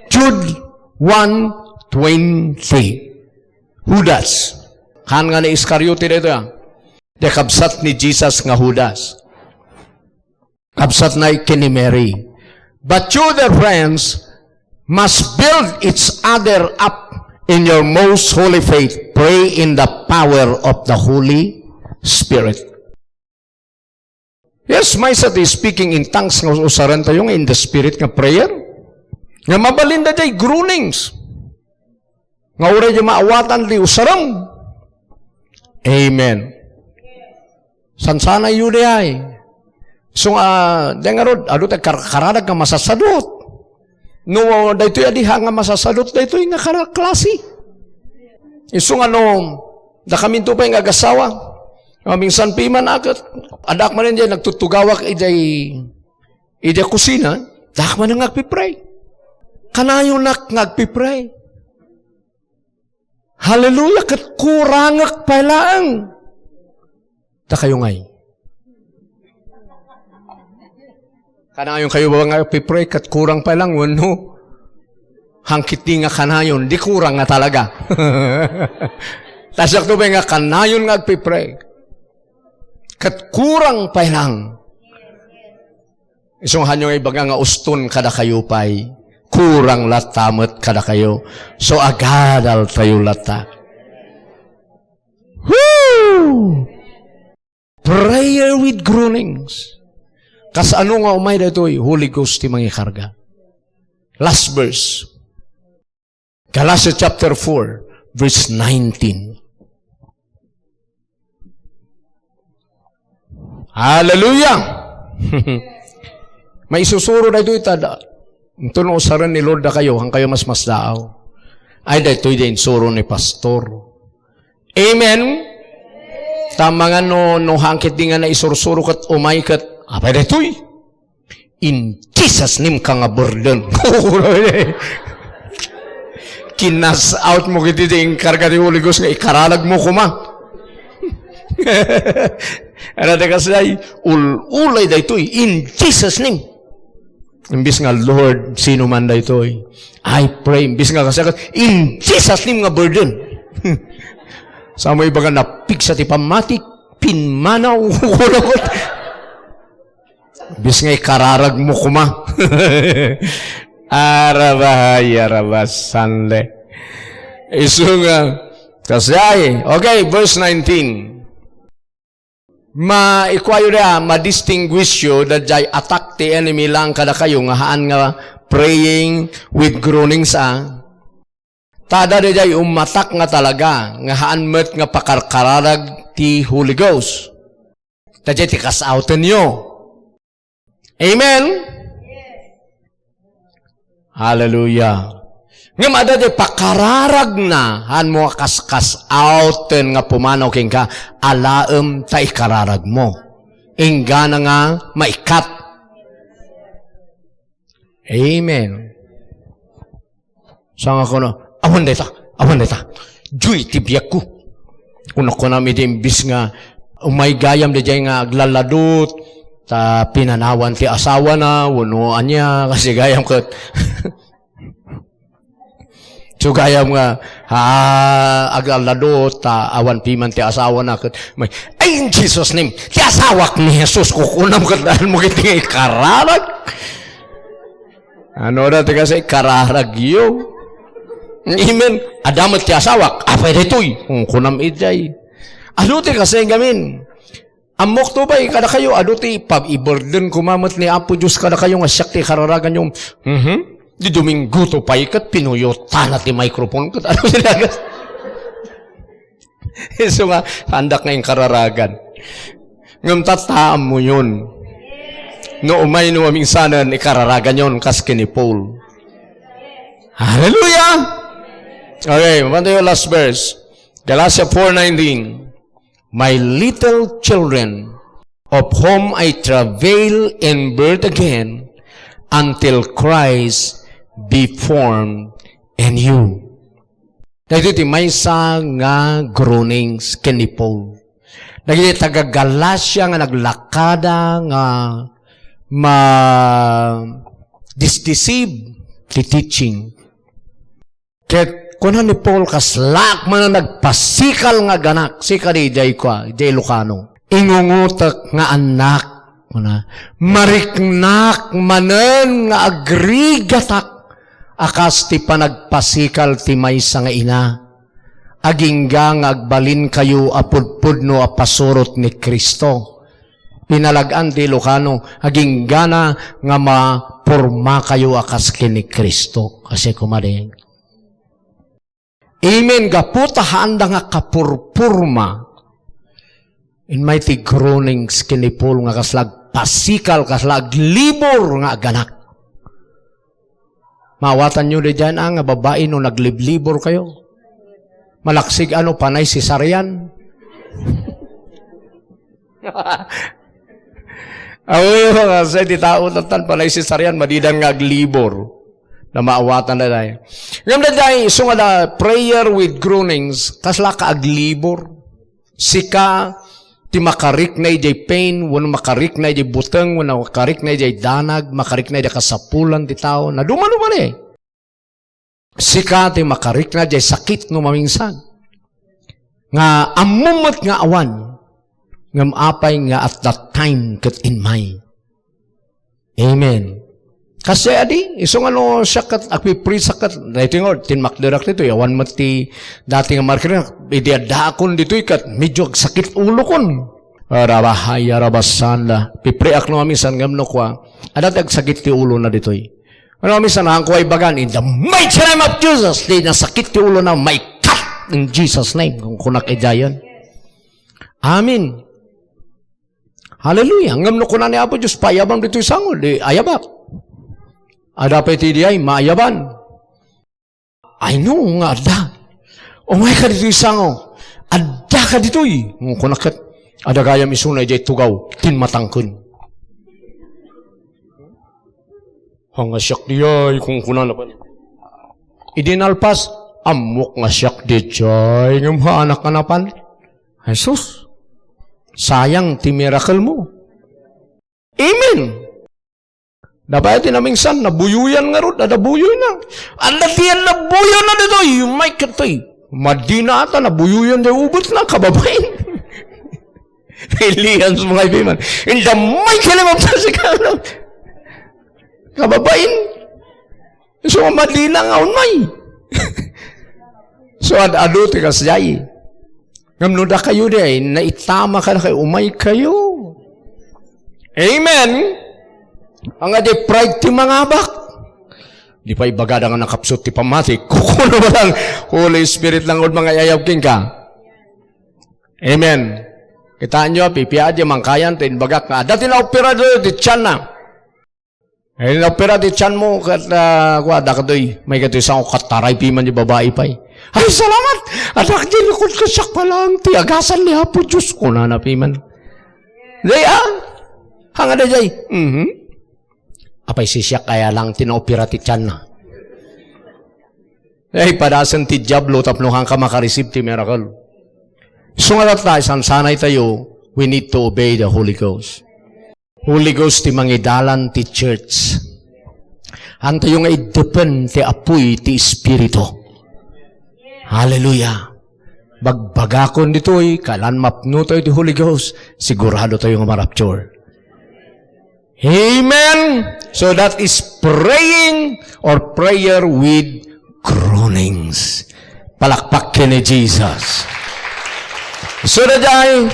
Jude one twenty. Judas. Haan nga ni Iscariote daytoy, ah. Di kabsat ni Jesus nga Judas. Kabsatna ken ni Mary. But you, dear friends, must build each other up in your most holy faith. Pray in the power of the Holy Spirit. Yes, maysa ti speaking in tongues nga usaren tayo nga in the spirit nga prayer. Nga mabalin daydiay groanings. Nga uray di maawatan di usarem. Amen. Sansanay yu di ay. So nga, di ngarud, adu ti kar-, karadag nga masasadot. No, daytoy a diha nga masasadot, daytoy nga kara-, klase. Isu nga no, dakaminto pay nga agasawa. Nga minsan piman aket, adak manen diay nagtutugawak idiay, idiay kusina, dak manen nga agpipray. Kanayonak nga agpipray. Hallelujah, ket kurangek pay laeng. Dakayo ngay. Kanayon kayo ba nga pipray ket kurang pay lang wenno? Hangkit di nga kanayon, di kurang nga talaga. Tasiak to ba nga kanayon nga agpipray? Ket kurang pay lang. Isu nga hanyo nga ibaga nga uston kadakayo pay, kurang latta met kadakayo. So, agadal tayo latta. Woo! Prayer with groanings. Kasano nga umay daytoy? Holy Ghost ti mangikarga. Last verse. Galatia chapter four, verse nineteen. Hallelujah! Maisusuro daytoy ta da-, inton usaren ni Lord dakayo, han kayo masmasdaaw. Ay, daytoy di insuro ni pastor. Amen? Tama nga no, no hangkit di nga naisursuro ket umay ket, apay daytoy? In Jesus' name ka nga burden. Kinas out mo kiti di inkarga ti Holy Ghost nga ikararag mo kuma. Ano ti kasdiay? Ul-, ulay daytoy. In Jesus' name. Imbis nga, "Lord, sino man daytoy?" I pray. Imbis nga, kasi, "In Jesus' name nga burden." Sa mo ibaga, napigsa ti pammatik, pinmanaw, kulukot. Bis nga ikararag mo kuma. Arabahay, arabasanle. Isu nga, kasdiay. Okay, verse nineteen. Ma-, ikuayo da, ma-distinguish yo, daydiay attack ti enemy lang kadakayo nga haan nga praying with groanings, ah. Ta adda daydiay umatak nga talaga, nga haan met nga pakarkararag ti Holy Ghost. Daydiay ti kas-outen yo. Amen? Hallelujah. Ngem adda daydiay pakararagna, haan mo a kas-kas-outen nga pumanaw kenka, alaem ta ikararag mo. Inggana nga maikat. Amen. Saan nga kuno, "Awan dayta, awan dayta. Diyoy ti biagko." Kuno, kunam idi imbis nga umay gayam daydiay nga aglalladot, ta pinanawan ti asawana, wenno ania, kasi gayam ket. So gayam nga, ah, aglalladot, ta awan piman ti asawana, ket may, "Ay, in Jesus' name, ti asawak ni Jesus," kukunam ket daan mo ket nga ikararag. Ano da ti kasi kararagyo? Amen. Adda met ti asawak. Apay daytoy? Hmm, kunam idiay. Adu ti kasi gamin. Ammok to pay kadakayo, adu ti pag-iburden kuma met ni Apo Dios kadakayo nga siak ti kararaganyo. Mhm. Di Domingo to pay ket pinuyotana ti microphone ket adu ti nagas. Isu nga, andak nga inkararagan. Ngem tattaam mo yun. No umay no mamingsanen, ikararagan yon kas ken ni Paul. Hallelujah! Okay, mapan tayo last verse. Galatia four nineteen. "My little children, of whom I travail in birth again, until Christ be formed in you." Daytoy ti maysa nga groanings ken ni Paul. Dagiti taga-Galacia nga naglakada nga ma-, disdeceive ti teaching. Ket kuna ni Paul, "Kaslaak man a nagpasikal nga aganak," sika di, diay kua, diay Ilocano. "Ingungotek nga annak," kuna, "mariknak manen nga agrigatak a kas ti panagpasikal ti maysa nga ina, agingga nga agbalinkayo a pudpudno a pasurot ni Cristo." Pinalag-an ti Ilocano, agingga nga mapormakayo a kas ken ni Cristo. Kasi kumadi. Amen. Gapu ta haanda nga kapurpurma. Immay ti groanings ken ni Paul nga kasla agpasikal, kasla aglibor nga aganak. Maawatanyo daydiay a nga babai no nagliblibor kayo. Malaksig a no panay cesarean. Awi, mga sa ti tao, tatan, panay cesarean, madidan nga aglibor. Na maawatan na daydiay. Ngem daydiay, isu nga da, prayer with groanings, kasla ka aglibor. Sika ti makarikna idiay pain, wenno makarikna idiay buteng, wenno makarikna idiay danag, makarikna idiay kasapulan ti tao. Naduma-duma ni. Sika ti makarikna idiay sakit no mamingsan. Nga ammom met nga awan, ngem apay nga at that time ket immay. Amen. Kasi adi, isu nga no siak ket agpiprisak ket, daytoy nga, tinmakderak ditoy, awan met ti dati nga markirina, idi addaakon ditoy ket medyo agsakit ulokon. Arabahaya, arabasanda. Pipriak no, aminsan ngem no kua, adda ti agsakit ti ulona ditoy. Ano, aminsan, ang kua ibagan, "In the mighty name of Jesus," di nasakit ti ulona, "My God, in Jesus' name," kung kunak idiayen. Amen. Hallelujah. Ngem no kuna ni Apo Dios, "Paayabam ditoy sango," di ayabak. Adda pay ti diay, maayaban. I know nga adda. Umayka ditoy sango. Addaka ditoy. Ngem kunak ket, adda gayam isuna idiay tugaw, tinmatangken. Haan nga siak diay, kunkunana pay. Idi nalpas, ammok nga siak diay, ngem haanak nga napan. Jesus, sayang ti miracle mo. Amen. Napay ti namingsan, nabuyoyan ngarud, adda buyoyna. Adda ti nabuyoyna ditoy, may katoy. Madina ata, nabuyoyan diay ubetna, kababain. Nailian sa mga ibiman. In the mighty name of Jesus, kababain. So, madina nga unmay. So, ad-adu ti kasjay. Ngem no dakayo diay, naitama kadakayo, umaykayo. Amen? Ania diay pride ti mangabak. Di pay ibagada nga nakapsut ti pammati. Kukuno lang, Holy Spirit lang, ud mangayayab kenka. Amen. Kitaenyo, pipiaat diay mangkayan, ti inbagak nga, adda ti naopera ditoy ti tianna. Eh, naopera ti tianmo, ket, ah, kua, adda katoy, may katoy sango, kataray piman ti babai pay. "Ay, salamat! Adda diay likudko, siak pay laeng ti agasan ni Apo Dios," kunana piman. Diay, ah? Haan nga diay? Mhm. Apay, sisiak aya lang ti naopera ti tianna. Ay, padasen ti Diablo tapno haanka makareceive ti miracle. Isu nga tatta, isansanay tayo, we need to obey the Holy Ghost. Holy Ghost ti mangidalan ti church. Haantayo nga iddepen ti apuy ti Espiritu. Hallelujah. Bagbagakon ditoy, kailan mapno tayo ti Holy Ghost, sigurado tayo nga marapture. Amen. So that is praying or prayer with groanings. Palakpak ken ni Jesus. So, daydiay,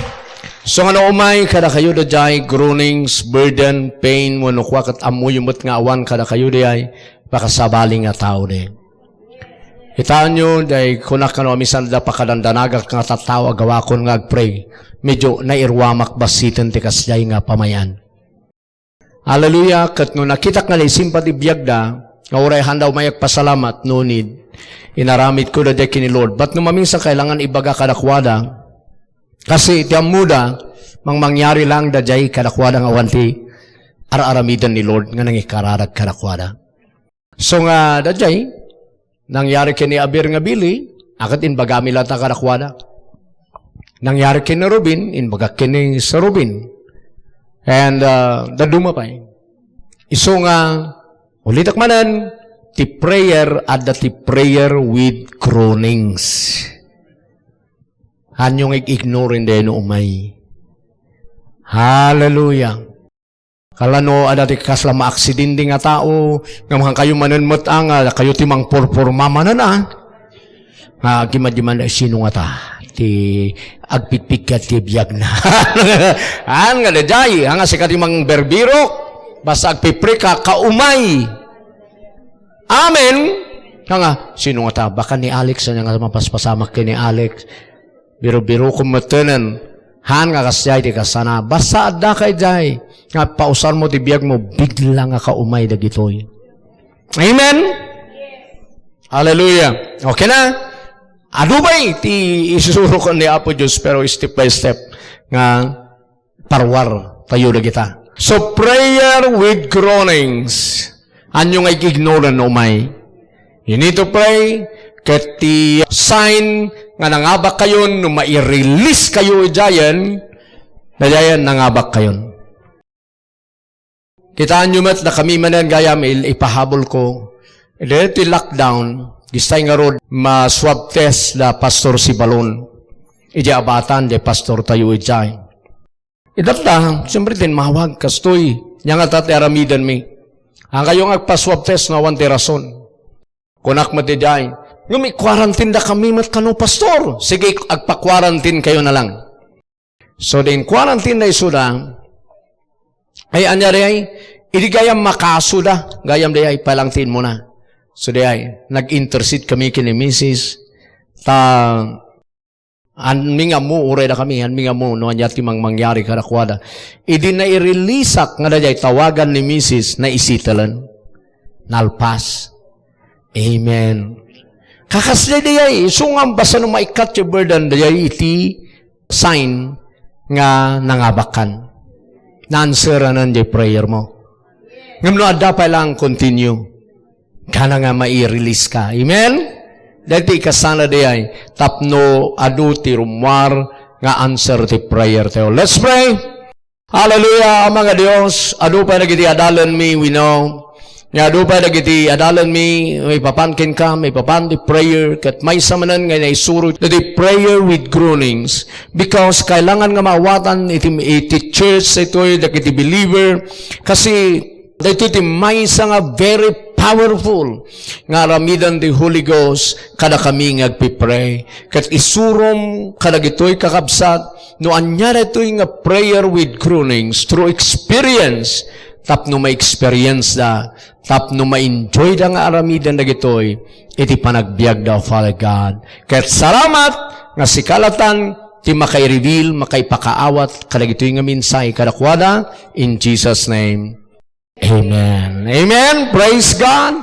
so nga no umay kadakayo, daydiay, groanings, burden, pain, wenno kua ket ammoyo met nga awan kadakayo, daydiay, pakasabali nga tao, daydiay. Kitaenyo, daydiay, kunak kano, aminsan da pakadandanagak nga tattao, agawakon nga agpray. Medyo nairuamak bassiten ti kasdiay nga pamayan. Hallelujah. Ket no nakitak nga naisimpa ti biagda, nga uray haanda umay agpasalamat, no need, inaramidko daydiay ken ni Lord. But no maminsan kailangan ibaga kadakuada, kasi iti ammoda, mangmangyari lang daydiay kadakuada nga awan ti ar-aramiden ni Lord nga nangikararag kadakuada. So nga, daydiay, nangyari ken ni Aber nga Billy, a ket inbagami latta kadakuada. Nangyari ken ni Robin, inbagak ken ni Sir Robin. And, uh, dadduma pay. Isu nga, ulitek manen, ti prayer, adda ti prayer with groanings. Haanyo nga ig-ignore daydiay no umay. Hallelujah. Kala no adda ti kasla maaksidente nga tao, ngem haankayo manen met a nga dakayo ti mangpurpurma manen a. Nga agimadiman, "Ay, sino ngata?" ti agpigpiggat ti biagna. Haan nga daydiay, haan nga sika ti mangbirbirok, basta agpipray ka, kaumay. Amen. Haan nga, sino nga ta? Baka ni Alex, ania nga mapaspasamak ken ni Alex? Birubirukom metten. Haan nga kasdiay ti kasana. Basta adda ka idiay nga pausarmo ti biagmo, bigla nga kaumay dagitoy. Amen? Hallelujah. Okay na? Adu pay ti isusurok ni Apo Dios, pero step by step nga parwar tayo dagita. So, prayer with groanings. Ania nga igignoran no umay? You need to pray. Ket ti sign nga nangabak kayon, no mai-release kayo idiayen, daydiayen nangabak kayon. Kitaenyo met, dakami manen gayam, il-, ipahabol ko. Daytoy lockdown, daydiay ngarud, ma-swab test da Pastor Sibalon. Idiay abatan, di pastor tayo idiay. Idatta, siyempre, tinmawag, kastoy. Ania ngata ti aramidenmi? Haan kayo nga agpa-swab test no awan ti rason. Kunak met idiay, ngem i-quarantine dakami met kano, Pastor. Sige, agpa-quarantine kayo na lang. So, din quarantine na isuda, ay, ania diay, idi gayam makaso da, gayam diay, palangtin mo na. So, diay, nag-intercede kami ken ni misis, ta, anmi nga ammo, uray dakami, anmi nga ammo, no ania ti mangmangyari kadakuada. Idi nai-releaseak nga daydiay, tawagan ni misis, naisitelen. Nalpas. Amen. Kakasdiay diay, isu nga basta no maikkat ti burden, diay iti sign nga nangabakkan. Na-answeranan diay prayer mo. Ngem no adda pay lang, continue. Kana nga mai-release ka. Amen? Daytoy kasana diay, tapno adu ti rummuar nga answer ti prayer tayo. Let's pray. Hallelujah, Ama nga Dios, adu pay dagiti adalanmi, we know. Nga adu pay dagiti adalanmi, maipapan kenka, maipapan ti prayer, ket maysa manen nga naisuro dagiti prayer with groanings. Because kailangan nga maawatan iti, iti church itoy, dagiti believer, kasi daytoy ti maysa nga very powerful nga aramiden ti Holy Ghost kadakami nga agpipray. Ket isurom kadagitoy kakabsat, no ania daytoy nga prayer with groanings through experience, tapno ma-experience da, tapno ma-enjoy da nga aramiden dagitoy iti panagbiagda, O Father God. Ket salamat nga sika latan ti makairibbil, makaipakaawat kadagitoy nga mensahe kadakuada, in Jesus' name. Amen. Amen. Praise God.